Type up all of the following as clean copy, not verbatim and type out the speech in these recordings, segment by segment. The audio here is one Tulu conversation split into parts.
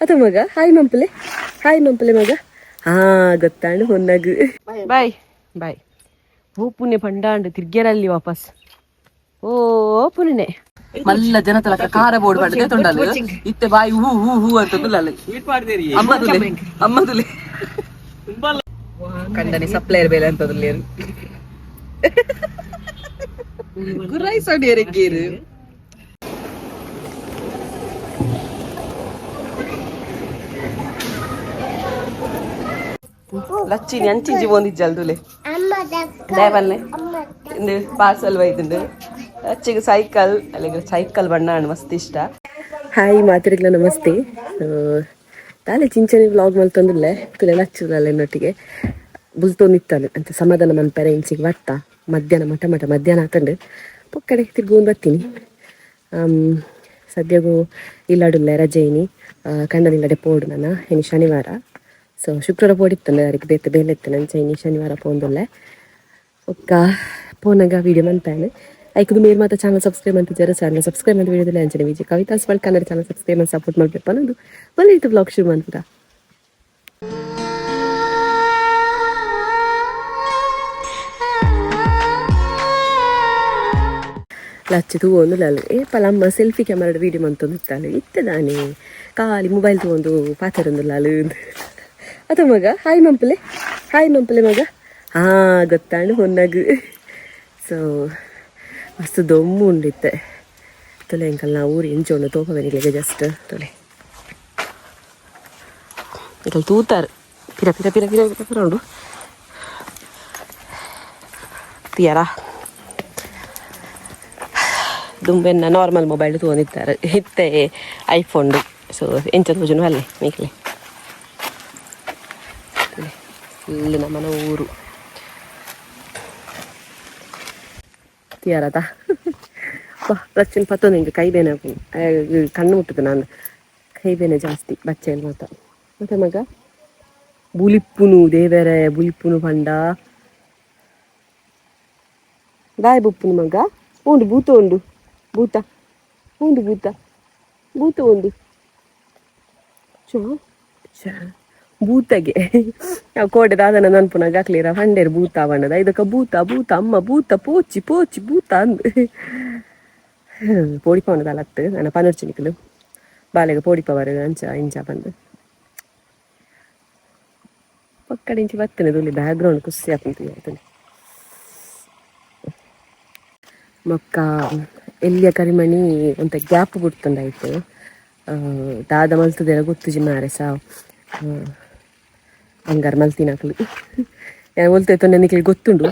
ಅತ ಮಗ ಹಾಯ್ ಮಂಪಲೆ, ಹಾಯ್ ಮಂಪಲೆ ಮಗ. ಹಾ ಗೊತ್ತಾಂಡು ಹೊನ್ನಾಗ. Bye bye. ಓ ಪುಣೆ ಪಂಡಾಂಡು ತಿರ್ಗ್ಯರಲ್ಲಿ ವಾಪಸ್. ಓ ಪುಣೆ ಮಲ್ಲ ಜನ ತಲಕ ಕಾರ ಬೋರ್ಡ್ ಪಡೆದೆ ತೊಂಡಲು ಇತ್ತೆ ಬಾಯಿ ಹೂ ಹೂ ಹೂ ಅಂತ ತುಲ್ಲಲು. ಅಮ್ಮ ತುಲೆ, ಅಮ್ಮ ತುಲೆ. ಕಂಡನೆ ಸಪ್ಲೈಯರ್ ಬೇಲೆ ಅಂತ ತುಲ್ಲೇರು ಗುರಾಯಿ ಸೊಡಿಯರೆಕ್ಕೇರು. ಲಚ್ಚಿನಿ ಅಂಚಿಂಚಿ ಪೋಂದಿಜ್ಜಲ್ ತುಲೆ ದೇವಲ್ಲೆ ಇಂದು ಪಾರ್ಸಲ್ ಬೈದುಂಡು ಲಚ್ಚಿಗೆ ಸೈಕಲ್ ಅಲ್ಲಿಗೆ ಸೈಕಲ್ ಬಣ್ಣ ಮಸ್ತ್ ಇಷ್ಟ. ಹಾಯ್ ಮಾತರಿಗ್ಲ ನಮಸ್ತೆ. ತಾಲೆ ಚಿಂಚನೆ ವ್ಲಾಗ್ ಮಲ್ತೊಂದಿಲ್ಲ ತುಲೆ ಲಚ್ಚುದಲ್ಲ ಎನ್ನೊಟ್ಟಿಗೆ ಬುಲ್ತೊಂದಿತ್ತಾನೆ ಅಂತ ಸಮಾಧಾನ ಮನ್ಪೆರೆ ಇಂಚಿಗೆ ಬರ್ತಾ ಮಧ್ಯಾಹ್ನ ಮಠ ಮಠ ಮಧ್ಯಾಹ್ನ ಆತಂಡು ಪೊಕ್ಕಡೆ ತಿರ್ಗೊಂಡು ಬರ್ತೀನಿ. ಸದ್ಯಗೂ ಇಲ್ಲಾಡುಲ್ಲ ರಜೆ ಇನಿ ಕಂಡನಿಲ್ಲಡೆ ಪೋಡು ನಾನು ಇನಿ ಶನಿವಾರ. ಸೊ ಶುಕ್ರವಾರ ಪೋಡಿತ್ತಂದೆ ಅದಕ್ಕೆ ಬೇತೆ ಬೇಲೆ ಇತ್ತು ಅಂಚ ಇನಿ ಶನಿವಾರ ಪೋಂದುಲ್ಲೆ. ಒಕ್ಕ ಪೋನಾಗ ವೀಡಿಯೋ ಮನ್ಪೇನೆ. ಐಕುದು ಮೇಲ್ ಮಾತ ಚಾನಲ್ ಸಬ್ಸ್ಕ್ರೈಬ್ ಅಂತ ಜರ ಚಾನಲ್ ಸಬ್ಸ್ಕ್ರೈಬ್ ಅಂತ ವಿಡಿಯೋದಲ್ಲಿ ಅಂಚನೆ Vijay Kavitha's world Kannada channel subscribe ಮಾಡಿ ಸಪೋರ್ಟ್ ಮಾಡಬೇಕು ಅನ್ನೋದು ಒಳ್ಳೆ ಇದು ಬ್ಲಾಗ್ ಶುರು ಮಾಡ್ತೀರಾ. ಲಚ್ಚು ತೂವೊಂದು ಲಲ್ ಏಪಲ ಅಮ್ಮ selfie camera video ಮಂತೊಂದು ಇತ್ತಾಳು ಇತ್ತದಾನೆ ಖಾಲಿ ಮೊಬೈಲ್ ತಗೊಂಡು ಪಾತೆರೊಂದು ಲಾಲು ಅತ ಮಗ ಹಾಯ್ ಮಂಪಲೆ, ಹಾಯ್ ಮಂಪಲೆ ಮಗ. ಹಾ ಗೊತ್ತಾಂಡು ಹೊನ್ನಾಗ. ಸೊ ಮಸ್ತ್ ದೊಮ್ಮು ಉಂಡಿತ್ತೆ ತೊಲೆ ಅಂಕಲ್ ನಾ ಊರು ಎಂಚೋಂಡು ತೋಪವೆನಿಗೆ ಜಸ್ಟ್ ತೊಲೆ ಇಂಕಲ್ ತೂತಾರು ಪಿರ ಪಿರ ಪಿರ ಪಿರ ಪಿರ ಪಿರ ಉಂಡು ತೀಯರಾ ದುಂಬೆನ್ನ ನಾರ್ಮಲ್ ಮೊಬೈಲ್ ತೂವೊಂದಿತ್ತಾರೆ ಇತ್ತೆ ಐಫೋನ್. ಸೊ ಎಂಚ ತೋಜುನು ಅಲ್ಲೇ ಮೀಕಲೆ ಇಲ್ಲಿ ನಮ್ಮನ ಊರು ತೀಯಾರತ ಬಾ ಲಚ್ಚಿನ ಪತ್ತೊಂದು ಹಿಂಗೆ ಕೈ ಬೇನೆ ಕಣ್ಣು ಮುಟ್ಟುದು ನಾನು ಕೈ ಬೇನೆ ಜಾಸ್ತಿ ಬಚ್ಚೆಲ್ ಮಾತ ಮತ್ತೆ ಮಗ ಬುಲಿಪ್ಪುನು ದೇವರೇ ಬುಲಿಪ್ಪುನು ಪಂಡ ಬಾಯ್ ಬುಪ್ಪುನು ಮಗ ಉಂಡು ಭೂತ ಉಂಡು ಭೂತ ಉಂಡು ಭೂತ ಭೂತ ಉಂಡು ಚೋ ಚ ಭೂತಗೆ ನಾವು ಕೋಡೆ ದಾದನ ನನ್ಪುನಾಗ ಅಕ್ಲಿರ ಪಂಡೇರು ಭೂತ ಬಣ್ಣದ ಇದಕ್ಕ ಭೂತ ಭೂತ ಅಮ್ಮ ಭೂತ ಪೋಚಿ ಪೋಚಿ ಭೂತ ಅಂದ್ ಪೋಡಿಪವನದ ಅಲತ್ತು ನನ್ನ ಪನರ್ಚಿನಿಕಲು ಬಾಲೆಗೆ ಪೋಡಿಪವರು ಅಂಚ ಇಂಚ ಬಂದು ಪಕ್ಕಡಿಂಚಿ ಬತ್ತನೆ ತುಲಿ ಬ್ಯಾಕ್ಗ್ರೌಂಡ್ ಖುಷಿ ಆಪುಂಡು ಆಯ್ತನೆ. ಮೊಕ್ಕ ಎಲ್ಲಿಯ ಕರಿಮಣಿ ಒಂತ ಗ್ಯಾಪ್ ಬಿಡ್ತುಂಡಾಯ್ತು ದಾದ ಮಲ್ತದೆಲ್ಲ ಗೊತ್ತುಜಿ ಮಾರೆ ಸಾವು ಬಂಗಾರ ಮಲ್ತಿನಕ್ಲು ಒಲ್ತೈತೊಂಡೆ ನಿಕ್ಲೆ ಗೊತ್ತುಂಡು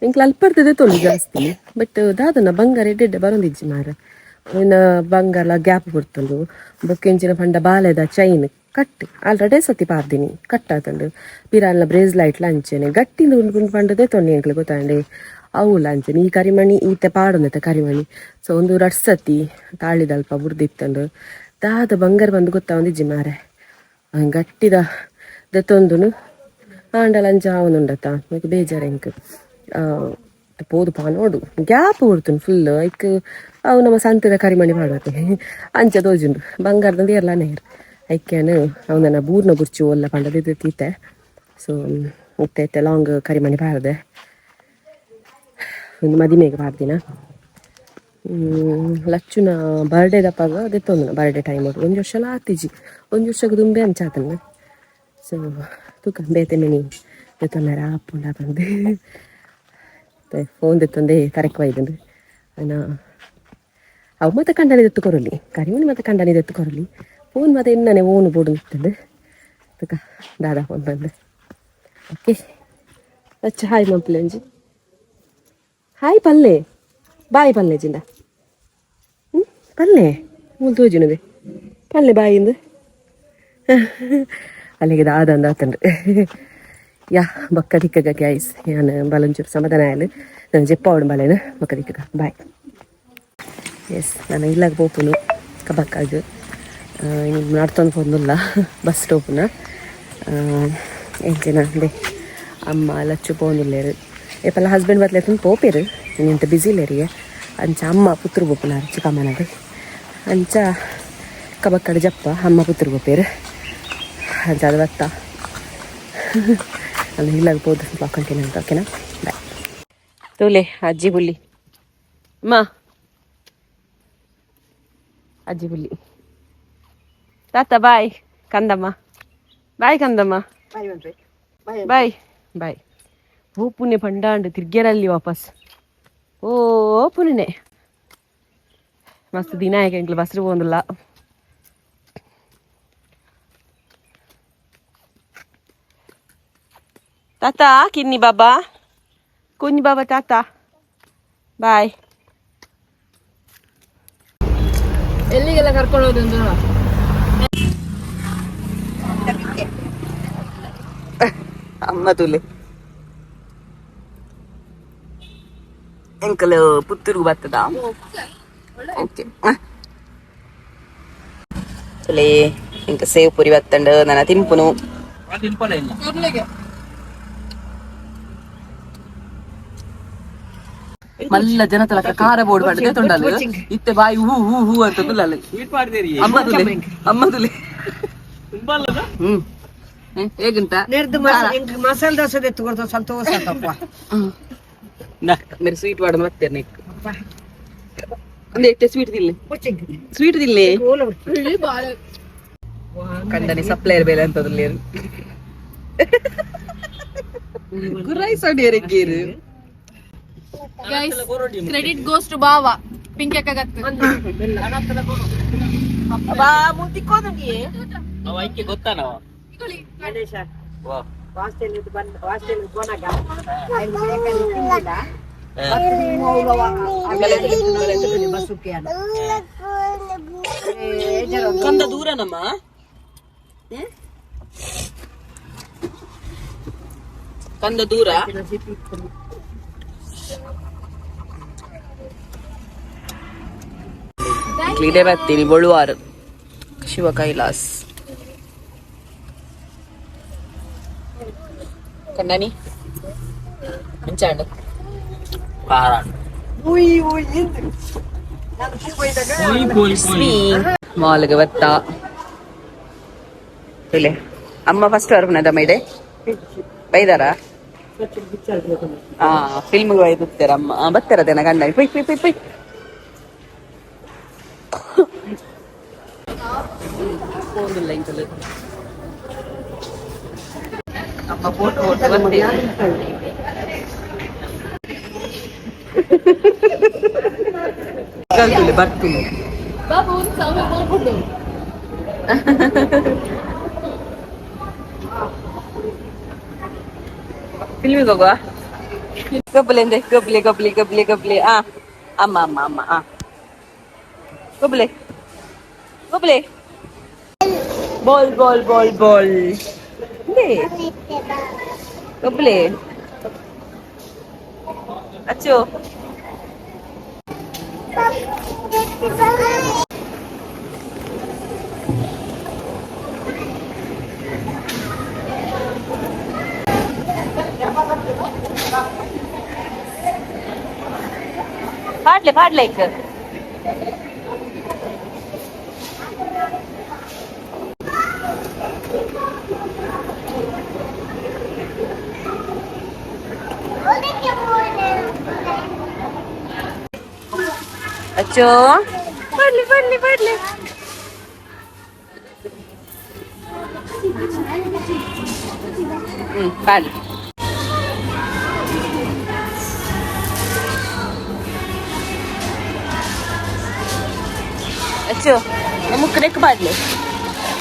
ಎಂಕ್ಲ ಅಲ್ಪರ್ತದೆ ತೊಂಡು ಜಾಸ್ತಿ ಬಟ್ ದಾದನ ಬಂಗಾರ ಎಡ್ಡೆಡ್ಡೆ ಬರೊಂದಿಜ್ಜಿ ಮಾರ ಇನ್ನ ಬಂಗಾರ ಗ್ಯಾಪ್ ಬಿಡ್ತುಂಡು ಬೊಕ್ಕೆಂಚಿನ ಪಂಡ ಬಾಲೆದ ಚೈನ್ ಕಟ್ ಆಲ್ರೆಡಿ ಸತಿ ಪಾರ್ದಿನಿ ಕಟ್ ಆತಂಡು ಪಿರಾಲ್ನ ಬ್ರೇಸ್ಲೈಟ್ಲ ಅಂಚೆನೆ ಗಟ್ಟಿಂದ ಉಂಡು ಪಂಡದೆ ತೊಂಡೆ ಎಂಕ್ಲೆ ಗೊತ್ತಾಂಡೆ ಅವುಲ ಅಂಚೆನೆ ಈ ಕರಿಮಣಿ ಈತೆ ಪಾಡೊಂದತೆ ಕರಿಮಣಿ. ಸೊ ಒಂದು ರಡ್ ಸತಿ ತಾಳಿದಲ್ಪ ಬುಡ್ದಿತ್ತಂಡು ದಾದ ಬಂಗಾರ ಬಂದು ಗೊತ್ತಾವೊಂದಿಜ್ಜಿ ಮಾರೆ ಗಟ್ಟಿದ ದೆತ್ತೊಂದುನು ಆಂಡಲ ಅಂಚ ಆವೊಂದುಂಡತ್ತ ಮೆಕ್ ಬೇಜಾರ್ ಎಂಕ್ ಪೋದು ಪಾನೋಡು ಗ್ಯಾಪ್ ಕೊಡ್ತುಂಡು ಫುಲ್ ಐಕ್ ಅವು ನಮ್ಮ ಸಂತೆದ ಕರಿಮಣಿ ಪಾಡುವತೆ ಅಂಚ ತೋಜುಂಡು ಬಂಗಾರದ ಏರ್ಲ ನೇರ್ ಐಕ್ಯಾನು ಅವನ ಬೂರ್ನ ಬುರ್ಚು ಒಲ್ಲ ಪಂಡದ ತೀತೆ. ಸೊ ಇತ್ತೆ ಇತ್ತೆ ಲಾಂಗ್ ಕರಿಮಣಿ ಪಾಡ್ದೆ ಒಂದು ಮದಿಮೆಗೆ ಪಾಡ್ದಿನ ಲಚ್ಚುನ ಬರ್ಡೇ ದಪ್ಪಾಗ ದೆತ್ತೊಂದು ಬರ್ಡೇ ಟೈಮ್ ಒಂಜಿ ವರ್ಷಲ ಆತಿಜಿ ಒಂಜಿ ವರ್ಷಗ್ ದುಂಬೆ ಅಂಚಾತನ. ಸೊ ತೂಕ ಬೇತೆ ಮಿನಿ ದೆತ್ತೊಂದಾರ ಆಪುಂಡ ಪಂದ್ ಫೋನ್ ದೆತ್ತೊಂದೆ ತರೆಕ್ ಒಯ್ದುಂಡು ಅನ ಅವು ಮತ್ತೆ ಕಂಡನಿ ದೆತ್ತು ಕೊರಲಿ ಕರಿಮಣಿ ಮತ್ತೆ ಕಂಡನಿ ದೆತ್ತು ಕೊರಲಿ ಫೋನ್ ಮತ್ತೆ ಎನ್ನನೆ ಓನು ಬೋಡು ನಿತ್ತಂದು ತೂಕ ದಾದಾ ಫೋನ್ ಬಂದು. ಓಕೆ ಅಚ್ಚ ಹಾಯ್ ಮಂಪುಲೆ ಒಂಜಿ ಹಾಯ್ ಪಲ್ಲೆ ಬಾಯ್ ಪಲ್ಲೆ ಜಿಂದ ಪಲ್ಲೆ ಮೂಲು ತೋಜುನದೆ ಪಲ್ಲೆ ಬಾಯಿಂದು ಅಲ್ಲಿಗೆ ದಾದ ಅಂದ ಯಾ ಬೊಕ್ಕ ತಿಕ್ಕಗ ಗ್ಯಾಸ್ ಯಾನ್ ಬಲೊಂಚೂರು ಸಮಾಧಾನ ಆಯಲ್ ನಾನು ಜೆಪ್ಪಾವಡು ಬಲೇನು ಬೊಕ್ಕ ತಿಕ್ಕಗ ಬಾಯ್. ಎಸ್ ನಾನು ಇಲ್ಲಾಗ ಪೋಪುನು ಕಬಕ್ಕಾಗ ಇನ್ನು ನಡ್ತೊಂದು ಪೋಂದುಲ್ಲ ಬಸ್ ಸ್ಟೋಪುನ ಎಂಚಿನ ಅಂದೆ ಅಮ್ಮ ಲಚ್ಚು ಪೋಂದುಲ್ಲೇರು ಏಪಲ್ಲ ಹಸ್ಬೆಂಡ್ ಬತ್ಲೆ ಪೋಪೇರು ಇಂತ ಬಿಸಿ ಇಲ್ಲೇರಿಗೆ ಅಂಚ ಅಮ್ಮ ಪುತ್ರು ಪೋಪುನಾರು ಚಿಕ್ಕಮ್ಮನದು ಅಂಚ ಬಕ್ಕ ಬಕ್ಕಡ ಜಪ್ಪ ಅಮ್ಮ ಪುತ್ತೂರು ಪೋಪೇರು ಅಂಚಾದ ಬತ್ತ ಅಲ್ಲಿ ಇಲ್ಲಾಗ ಪೋದು ಬ್ಲಾಗ್ ಕಂಟಿನ್ಯೂ ಅಂತ. ಓಕೆನಾ, ಬಾಯ್. ತೂಲೆ ಅಜ್ಜಿ ಬುಲ್ಲಿ ಅಮ್ಮ, ಅಜ್ಜಿ ಬುಲ್ಲಿ ತಾತ ಬಾಯ್, ಕಂದಮ್ಮ ಬಾಯ್, ಕಂದಮ್ಮ ಬಾಯ್ ಬಾಯ್. ಓ ಪುಣ್ಯ ಪಂಡಾಂಡು ತಿರ್ಗ್ಯರಲ್ಲಿ ವಾಪಸ್. ಓ ಪುಣ್ಯನೆ ಮಸ್ತ್ ದಿನ ಆಯ್ಕೆ ಎಂಕ್ಲು ಬಸ್ರು ಪೋಂದಿಲ್ಲ. ತಾತ ಕಿನ್ನಿ ಬಾಬಾ ಕುഞ്ഞു ಬಾಬಾ ತಾತ ಬಾಯ್. ಎಲ್ಲಿಗೆಲ್ಲ ಕರ್ಕೊಂಡು ಹೋದ್ರು ಅಂತ ನೋಡುವ. ಅಮ್ಮ ತುಲೆ ಎಂಕಲ್ ಪುತ್ತೂರು ಬರ್ತದ. ಓಕೆ ತುಲೆ, ಎಂಕ ಸೇವ್ ಪುರಿ ಬತ್ತಂಡು, ನನ್ನ ತಿನ್ಪುನು. ಮಲ್ಲ ಜನ ತಲಕ ಖಾರ ಬೋರ್ಡ್ ಪಡೆದೆ ತೊಂಡಲು ಇತ್ತೆ ಬಾಯಿ ಹೂ ಹೂ ಹೂ ಅಂತ ತುಲ್ಲಲ್ಲ. ಅಮ್ಮ ತುಲೆ, ಅಮ್ಮ ತುಲೆ. ಹ್ಮ್ ಹೇಗುಂಟ? ಮಸಾಲೆ ದೋಸೆ ಎತ್ತು ಸಂತೋಷ ತಪ್ಪ. ಮೇರೆ ಸ್ವೀಟ್ ವಾಡ ಮತ್ತೆ ನೆಕ್ ಒಂದು ಎಟ್ಟೆ ಸ್ವೀಟ್ ತಿಲ್ಲೆ, ಸ್ವೀಟ್ ತಿಲ್ಲೆ. ಕಂಡನಿ ಸಪ್ಲೈಯರ್ ಬೇಲೆ ಅಂತದಲ್ಲಿ ಗುರಾಯಿ ಸೊಡಿಯರ್. ಗೈಸ್, ಕ್ರೆಡಿಟ್ ಗೋಸ್ ಟು ಬಾವ ಪಿಂಕಿ ಅಕ್ಕಗತ್ತು. ಬಾ ಮುಂತಿಕ್ಕೋದಂಗೆ. ಕಂದ ದೂರ ನಮ್ಮ ಕಂದ ದೂರ. ಇದೇ ಬರ್ತೀನಿ ಬೊಳುವಾರು ಶಿವ ಕೈಲಾಸ್ ಕಣ್ಣನಿ ಅಂಚಾಂಡು. ಮಾಲ್ಗೆ ಬತ್ತ ಇಲ್ಲೇ ಅಮ್ಮ ಫಸ್ಟ್ ಬರ್ಪುನದಮ್ಮ ಇದೆ ಬೈದಾರ. ಹಾ, ಫಿಲ್ಮ್ಗೆ ಬೈದುತ್ತಾರೆ ಅಮ್ಮ. ಬತ್ತಾರದೇನ ಗಂಡ? ಪೊಯ್ ಪೊಯ್ ಪೊಯ್ ಪೊಯ್. ಪೋಂದಿಲ್ಲ ಇಂಕಲ್. ಅಮ್ಮ ಫೋಟೋ ಫೋಟೋ ಬರ್ತೀವಿ. ಕಲ್ತುಲೆ ಬರ್ತೀನಿ. ಬಾಬು ಒಂದು ಸಮಯ ಹೋಗ್ಬಿಟ್ಟು. ಫಿಲ್ಮಿಗೆ ಹೋಗುವ. ಗಬ್ಬಲೆ ಅಂದೆ, ಗಬ್ಲೆ ಗಬ್ಲೆ ಗಬ್ಲೆ ಗಬ್ಲೆ. ಆ ಅಮ್ಮ ಅಮ್ಮ ಅಮ್ಮ. ಆ ಗಬ್ಲೆ ಗಬ್ಲೆ. ಬಾಲ್ ಬಾಲ್ ಬಾಲ್ ಬಾಲ್ ಗಬ್ಲೆ. ಅಚ್ಚು ಪಾಡ್ಲೆ ಪಾಡ್ಲೆ ಇಕ್. ಅಚ್ಚೋ ಪಾಡ್ಲೆ ಪಾಡ್ಲೆ ಪಾಡ್ಲೆ. ಪಾಡ್ಲೆ ಅಚ್ಚು. ಮುಕ್ಕು ನೆಕ್ ಪಾಡ್ಲೆ,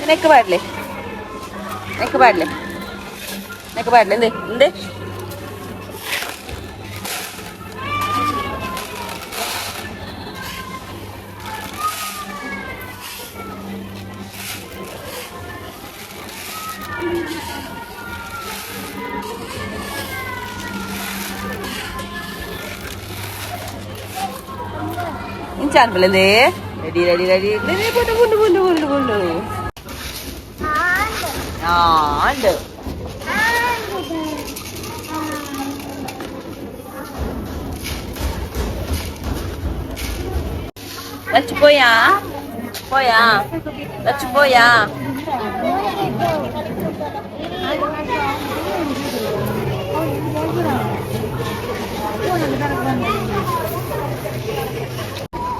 ನೆಕ್ ಪಾಡ್ಲೆ, ನೆಕ್ ಪಾಡ್ಲೆ, ನೆಕ್ ಪಾಡ್ಲೆ. ಎಂದೆ ಎಂದೆ ಇಂಚ ಅನ್ಬಲೇ. Ready ready ready ready. ಬುಂಡು ಬುಂಡು ಬುಂಡು ಬುಂಡು ಬುಂಡು. ಆಂಡ್ ಅಚ್ಚು ಪೋಯಾ ಪೋಯಾ. ಲಚ್ಚು ಪೋಯಾ.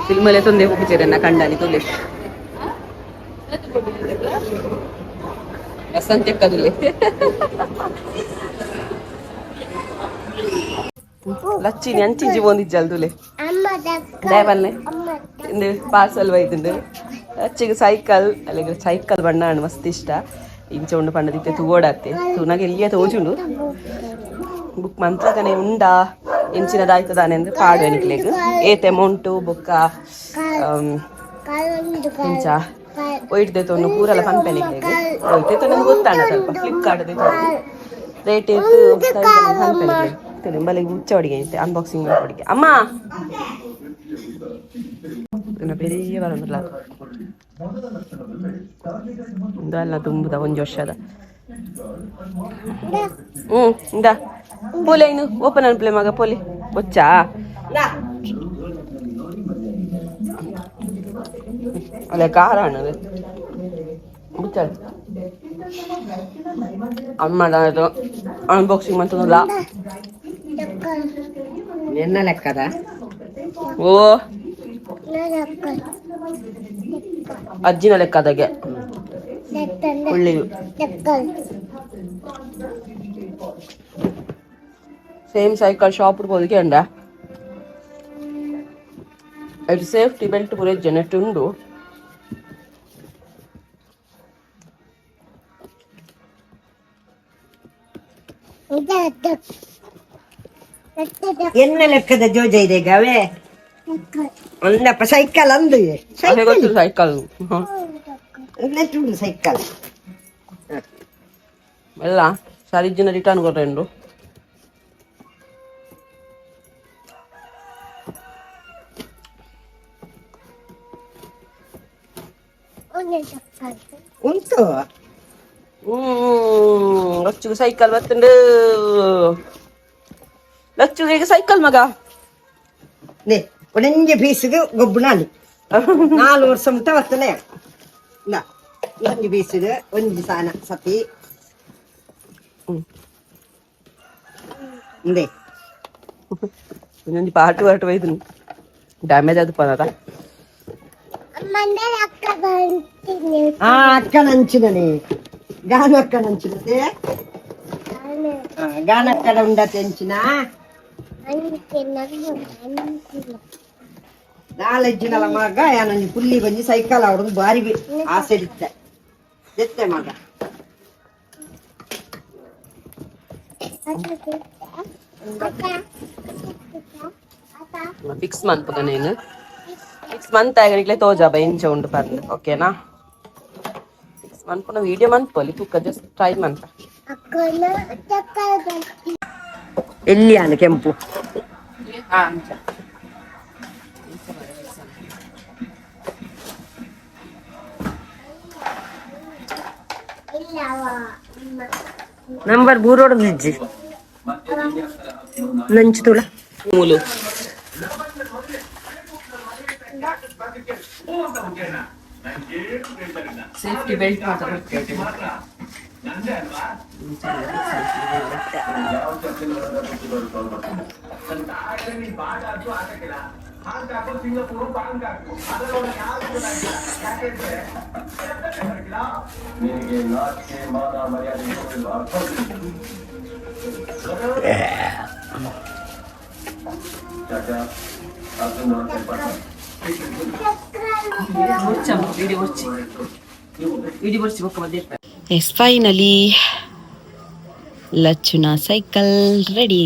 ಫಿಲ್ಮಲ್ಲೇ ತೊಂದೆ ಹೋಗ್ಬಿಟ್ಟಿರನ್ನ ಕಂಡಾನಿ ತುಲೆ ವಸಂತ ಕದುಲೆ ಲಚ್ಚಿನಿ ಅಂಚಿಂಚಿ ಪೋಂದಿಜ್ಜಲ್ ತುಲೆ ದಯಬಲ್ಲೆ ಇಂದು ಪಾರ್ಸಲ್ ಬೈದುಂಡು ಲಚ್ಚಿಗೆ ಸೈಕಲ್ ಅಲ್ಲಿಗೆ ಸೈಕಲ್ ಬಣ್ಣ ಮಸ್ತ್ ಇಷ್ಟ. ಇಂಚ ಉಂಡು ಪಂಡದಿತ್ತೆ ತೂಗೋಡಾತೆ ತೂನಾಗ ಎಲ್ಲಿಯ ತೋಜುಂಡು ಬುಕ್ ಮಂತ್ರಗನೆ ಉಂಡಾ ಎಂಚಿನದಾಯ್ತದಾನೆ ಅಂದ್ರೆ ಪಾಡು ಎನಿಕ್ಲೆಗ್ ಏತ್ ಅಮೌಂಟು ಬೊಕ್ಕ ಇಂಚ ಒಯ್ಟ್ ದೇತೊಂದು ಪೂರಲ ಪನ್ಪೆನಿಕ್ಲೆಗ್ ಒಯ್ಟ್ ದೇತೊಂದು ಗೊತ್ತಾಂಡ ಸ್ವಲ್ಪ ಫ್ಲಿಪ್ಕಾರ್ಟ್ ದೇತೊಂದು ರೇಟ್ ಏತ್ ಪನ್ಪೆನಿಕ್ಲೆಗ್ ಬಲೆ ಉಚ್ಚ ಅಡಿಗೆ ಐತೆ ಅನ್ಬಾಕ್ಸಿಂಗ್ ಅಡಿಗೆ ಅಮ್ಮ பெரிய ಬರೋದಿಲ್ಲ ಇಂದಲ್ಲ ತುಂಬುದ ಒಂಜಿ ವರ್ಷದ. ಹ್ಮ್ ಇಂದ ಪೋಲೆ ಇನ್ನು ಓಪನ್ ಅನ್ಪ್ಲೆ ಮಗ ಪೋಲಿ ಬೊಚ್ಚಾ. ಅಲ್ಲ ಖಾರ ಅಣ್ಣದು ಬುಚ್ಚಾಳ ಅಮ್ಮ ಅನ್ಬಾಕ್ಸಿಂಗ್ ಮಂತಲ್ಲ. ನಿನ್ನ ಲೆಕ್ಕದ. ಓ ಅಜ್ಜಿನ ಲೆಕ್ಕದಾಗೆ ಒಳ್ಳೆಯದು. ಸೇಮ್ ಸೈಕಲ್ ಶಾಪ್ ಪೋದಕ್ಕೆ ಅಂಡ ಅದು ಸೇಫ್ಟಿ ಬೆಲ್ಟ್ ಪೂರ ಜನೆಟ್ ಉಂಡು. ಎನ್ನ ಲೆಕ್ಕದ ಜೋಜ ಇದೆ ಗವೆ ಅಂದಪ್ಪ ಸೈಕಲ್ ಅಂದು. ಅದೇ ಗೊತ್ತು ಸೈಕಲ್. ಉಂಟು ಸೈಕಲ್. ಎಲ್ಲ ಸರಿಜಿನ ರಿಟರ್ನ್ ಕೊಟ್ಟೆಂಡು. ಉಂಟು. ಲಚ್ಚುಗೆ ಸೈಕಲ್ ಬತ್ತುಂಡು. ಲಚ್ಚುಗೆ ಸೈಕಲ್ ಮಗ. ನೇ ಒಂಜಿ ಪೀಸ್ಗೆ ಗೊಬ್ಬು ನಾಲಿ 4 ವರ್ಷ ಮುಟ್ಟ ಬರ್ತನೆ. ಇಂದ ಒಂಜಿ ಪೀಸ್ಗೆ ಒಂಜಿ ಸಾನ ಸತಿ. ಇಂದೆ ಒಂಜೊಂಜಿ ಪಾಟು ಪಾಟು ಬೈದುಂಡು ಡ್ಯಾಮೇಜ್ ಅದು ಪನದ. ಆ ಅಕ್ಕನಂಚಿನನೆ ಗಾನ ಅಕ್ಕನಂಚಿನತೆ ಗಾನಕ್ಕಡ ಉಂಡತೆ ಅಂಚಿನ ನಾಲೆಜ್ಜಿನಲ ಮಗ ಯಾನೊಂಜಿ ಪುಲ್ಲಿ ಬಂಜಿ ಸೈಕಲ್ ಅವಡೊಂದು ಬಾರಿ ಆಸೆ ಇತ್ತೆ ಜೆತ್ತೆ ಮಗ. ಫಿಕ್ಸ್ ಮನ್ಪುಗ ನೀನು 6 ಮಂತ್ ಆಗನಿಕ್ಲೆ ತೋಜಾಬ ಇಂಚ ಉಂಡು ಪಂದ್ ಓಕೆನಾ. 6 ಮಂತ್ ಪುನ ವಿಡಿಯೋ ಮನ್ಪೊಲಿ ತುಕ್ಕ ಜಸ್ಟ್ ಟ್ರೈ ಮನ್ಪ. ಎಲ್ಲಿಯಾನ ಕೆಂಪು. ನಂಬರ್ ಬೂರೋಡ ಇಜ್ಜಿ ನಂಚು ತುಳ ಮೂಲು ಸೇಫ್ಟಿ ಬೆಲ್ಟ್ ಮಾತ್ರ. ಎಸ್ ಫೈನಲಿ ಲಚ್ಚುನ ಸೈಕಲ್ ರೆಡಿ.